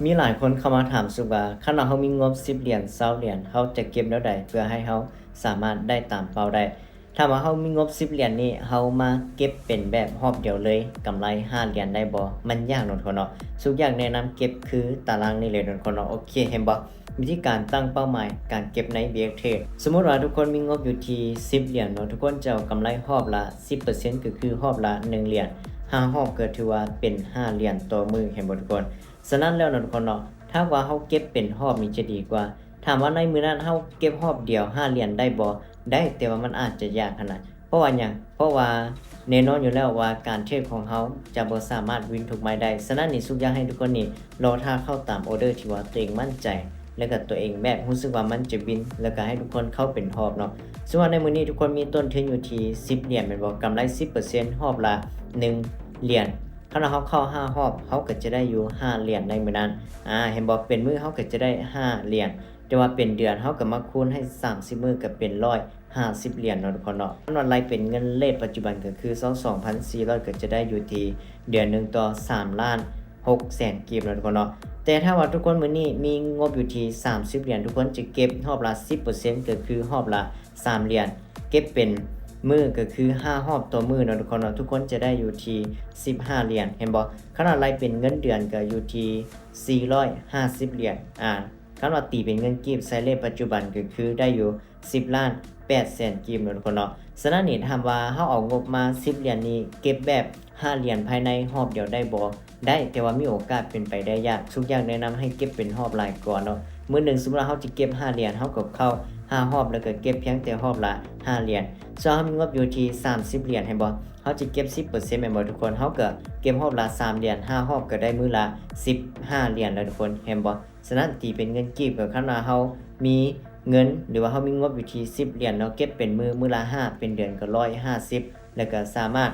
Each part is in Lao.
ມີຫຼາຍຄົນເຂົ້າມາຖາມສຸກວ່າ ຄັນວ່າເຮົາມີງົບສິບຫຼຽນ ຊາວຫຼຽນ ເຮົາຈະເກັບແນວໃດເພື່ອໃຫ້ເຮົາສາມາດໄດ້ຕາມເປົ້າໄດ້? ຖ້າວ່າເຮົາມີງົບສິບຫຼຽນນີ້ ເຮົາມາເກັບເປັນແບບຮອບດຽວເລີຍ ກຳໄລຫ້າຫຼຽນໄດ້ບໍ່? ມັນຍາກເນາະທຸກຄົນເນາະ. ສຸກຢາກແນະນຳເກັບຄືຕາລາງນີ້ເລີຍເນາະທຸກຄົນເນາະ. ໂອເຄ ເຫັນບໍ່? ວິທີການຕັ້ງເປົ້າໝາຍການເກັບໃນ BX Trade. ສົມມຸດວ່າທຸກຄົນມີງົບຢູ່ທີ່ສິບຫຼຽນເນາະ, ທຸກຄົນຈະເອົາກຳໄລຮອບລະສິບເປີເຊັນ ກໍຄືຮອບລະໜຶ່ງຫຼຽນ, ຫ້າຮອບກໍຖືວ່າເປັນຫ້າຫຼຽນຕໍ່ມື້ ເຫັນບໍ່ທຸກຄົນ? ສະນັ້ນແລ້ວເນາະທຸກຄົນເນາະ, ຖ້າວ່າເຮົາເກັບເປັນຮອບນີ້ຈະດີກວ່າ. ຖາມວ່າໃນມື້ນັ້ນເຮົາເກັບຮອບດຽວຫ້າຫຼຽນໄດ້ບໍ່? ໄດ້, ແຕ່ວ່າມັນອາດຈະຍາກຫັ້ນນະ. ເພາະວ່າຫຍັງ? ເພາະວ່າແນ່ນອນຢູ່ແລ້ວວ່າການເທຣດຂອງເຮົາຈະບໍ່ສາມາດວິນທຸກໄມ້ໄດ້. ສະນັ້ນນີ້ ສຸກຢາກໃຫ້ທຸກຄົນນີ້ລໍຖ້າເຂົ້າຕາມອໍເດີທີ່ວ່າຕົວເອງໝັ້ນໃຈ ແລ້ວກໍຕົວເອງແບບຮູ້ສຶກວ່າມັນຈະວິນ ແລ້ວກໍໃຫ້ທຸກຄົນເຂົ້າເປັນຮອບເນາະ. ສົມມຸດວ່າໃນມື້ນີ້ທຸກຄົນມີຕົ້ນທຶນຢູ່ທີ່ສິບຫຼຽນແມ່ນບໍ່? ກຳໄລສິບເປີເຊັນ ຮອບລະໜຶ່ງຫຼຽນ. ຄັນວ່າເຮົາເຂົ້າຫ້າຮອບ ເຮົາກໍຈະໄດ້ຢູ່ຫ້າຫຼຽນໃນມື້ນັ້ນ. ອາ ເຫັນບໍ່? ເປັນມື້ເຮົາກໍຈະໄດ້ຫ້າຫຼຽນ, ແຕ່ວ່າເປັນເດືອນເຮົາກໍມາຄູນໃຫ້ສາມສິບມື້ກໍເປັນຮ້ອຍ ຫ້າສິບຫຼຽນເນາະທຸກຄົນເນາະ. ຄັນວ່າໄລ່ເປັນເງິນເລດປັດຈຸບັນກໍຄືຊາວສອງພັນສີ່ຮ້ອຍ ກໍຈະໄດ້ຢູ່ທີ່ເດືອນໜຶ່ງຕໍ່ສາມລ້ານຫົກແສນກີບເນາະທຸກຄົນເນາະ. ແຕ່ຖ້າວ່າທຸກຄົນມື້ນີ້ມີງົບຢູ່ທີ່ສາມສິບຫຼຽນ ທຸກຄົນຈະເກັບຮອບລະສິບເປີເຊັນ ກໍຄືຮອບລະສາມຫຼຽນ, ເກັບເປັນມື້ກໍຄືຫ້າຮອບຕໍ່ມື້ເນາະທຸກຄົນເນາະ, ທຸກຄົນຈະໄດ້ຢູ່ທີ່ສິບຫ້າຫຼຽນ ເຫັນບໍ່? ຄັນວ່າໄລ່ເປັນເງິນເດືອນກໍຢູ່ທີ່ສີ່ຮ້ອຍຫ້າສິບຫຼຽນ. ອາ ຄັນວ່າຕີເປັນເງິນກີບໃສ່ເລດປັດຈຸບັນກໍຄືໄດ້ຢູ່ສິບລ້ານແປດແສນກີບເນາະທຸກຄົນເນາະ. ສະນັ້ນນີ້ ຖ້າວ່າເຮົາເອົາງົບມາສິບຫຼຽນນີ້ ເກັບແບບຫ້າຫຼຽນພາຍໃນຮອບດຽວໄດ້ບໍ່? ໄດ້, ແຕ່ວ່າມີໂອກາດເປັນໄປໄດ້ຍາກ. ສຸກຢາກແນະນຳໃຫ້ເກັບເປັນຮອບຫຼາຍກວ່າເນາະ. ມື້ໜຶ່ງສົມມຸດວ່າເຮົາຈະເກັບຫ້າຫຼຽນ ເຮົາກໍເຂົ້າຫ້າຮອບ ແລ້ວກໍເກັບພຽງແຕ່ຮອບລະຫ້າຫຼຽນ. ສ່ວນເຮົາມີງົບຢູ່ທີ່ສາມສິບຫຼຽນ ເຫັນບໍ່? ເຮົາຈະເກັບສິບເປີເຊັນແມ່ນບໍ່ທຸກຄົນ? ເຮົາກໍເກັບຮອບລະສາມຫຼຽນ, ຫ້າຮອບກໍໄດ້ມື້ລະສິບຫ້າຫຼຽນແລ້ວທຸກຄົນ ເຫັນບໍ່? ສະນັ້ນ ຕີເປັນເງິນກີບກໍຄັນວ່າເຮົາມີເງິນ ຫຼືວ່າເຮົາມີງົບຢູ່ທີ່ສິບຫຼຽນເນາະ, ເກັບເປັນມື້ ມື້ລະຫ້າ ເປັນເດືອນກໍຮ້ອຍຫ້າສິບ ແລ້ວກໍສາມາດ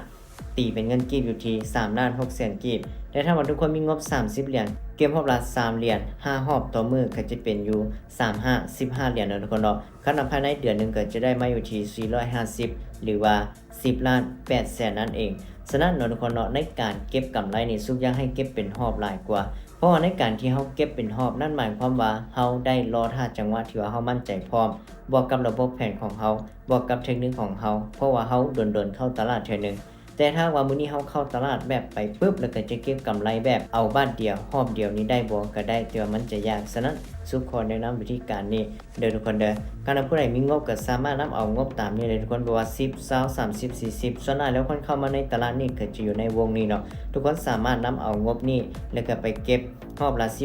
ຕີເປັນເງິນກີບຢູ່ທີ່ສາມລ້ານຫົກແສນກີບ. ແຕ່ຖ້າວ່າທຸກຄົນມີງົບສາມສິບຫຼຽນ ເກັບຮອບລະສາມຫຼຽນ ຫ້າຮອບຕໍ່ມື້ກໍຈະເປັນຢູ່ສາມຫ້າ ສິບຫ້າຫຼຽນເນາະທຸກຄົນເນາະ. ຄັນວ່າພາຍໃນເດືອນໜຶ່ງກໍຈະໄດ້ມາຢູ່ທີ່ສີ່ຮ້ອຍຫ້າສິບ ຫຼືວ່າສິບລ້ານແປດແສນນັ້ນເອງ. ສະນັ້ນເນາະທຸກຄົນເນາະ, ໃນການເກັບກຳໄລນີ້ ສຸກຢາກໃຫ້ເກັບເປັນຮອບຫຼາຍກວ່າ. ເພາະວ່າໃນການທີ່ເຮົາເກັບເປັນຮອບ ນັ້ນໝາຍຄວາມວ່າເຮົາໄດ້ລໍຖ້າຈັງຫວະທີ່ວ່າເຮົາໝັ້ນໃຈພ້ອມ, ບວກກັບລະບົບແຜນຂອງເຮົາ, ບວກກັບເທັກນິກຂອງເຮົາ, ເພາະວ່າເຮົາດົນໆເຂົ້າຕະຫຼາດເທື່ອໜຶ່ງ. ແຕ່ຖ້າວ່າມື້ນີ້ເຮົາເຂົ້າຕະຫຼາດແບບໄປປຶບ ແລ້ວກໍຈະເກັບກຳໄລແບບເອົາບາດດຽວ ຮອບດຽວນີ້ໄດ້ບໍ່? ກໍໄດ້, ແຕ່ວ່າມັນຈະຍາກ. ສະນັ້ນ ສຸກຂໍແນະນຳວິທີການນີ້ເດີທຸກຄົນເດີ. ຄັນວ່າຜູ້ໃດມີງົບກໍສາມາດນຳເອົາງົບຕາມນີ້ເລີຍທຸກຄົນ, ບໍ່ວ່າສິບ ຊາວ ສາມສິບ ສີ່ສິບ ສ່ວນຫຼາຍແລ້ວຄົນເຂົ້າມາໃນຕະຫຼາດນີ້ກໍຈະຢູ່ໃນວົງນີ້ເນາະ. ທຸກຄົນສາມາດນຳເອົາງົບນີ້ ແລ້ວກໍໄປເກັບຮອບລະສິບ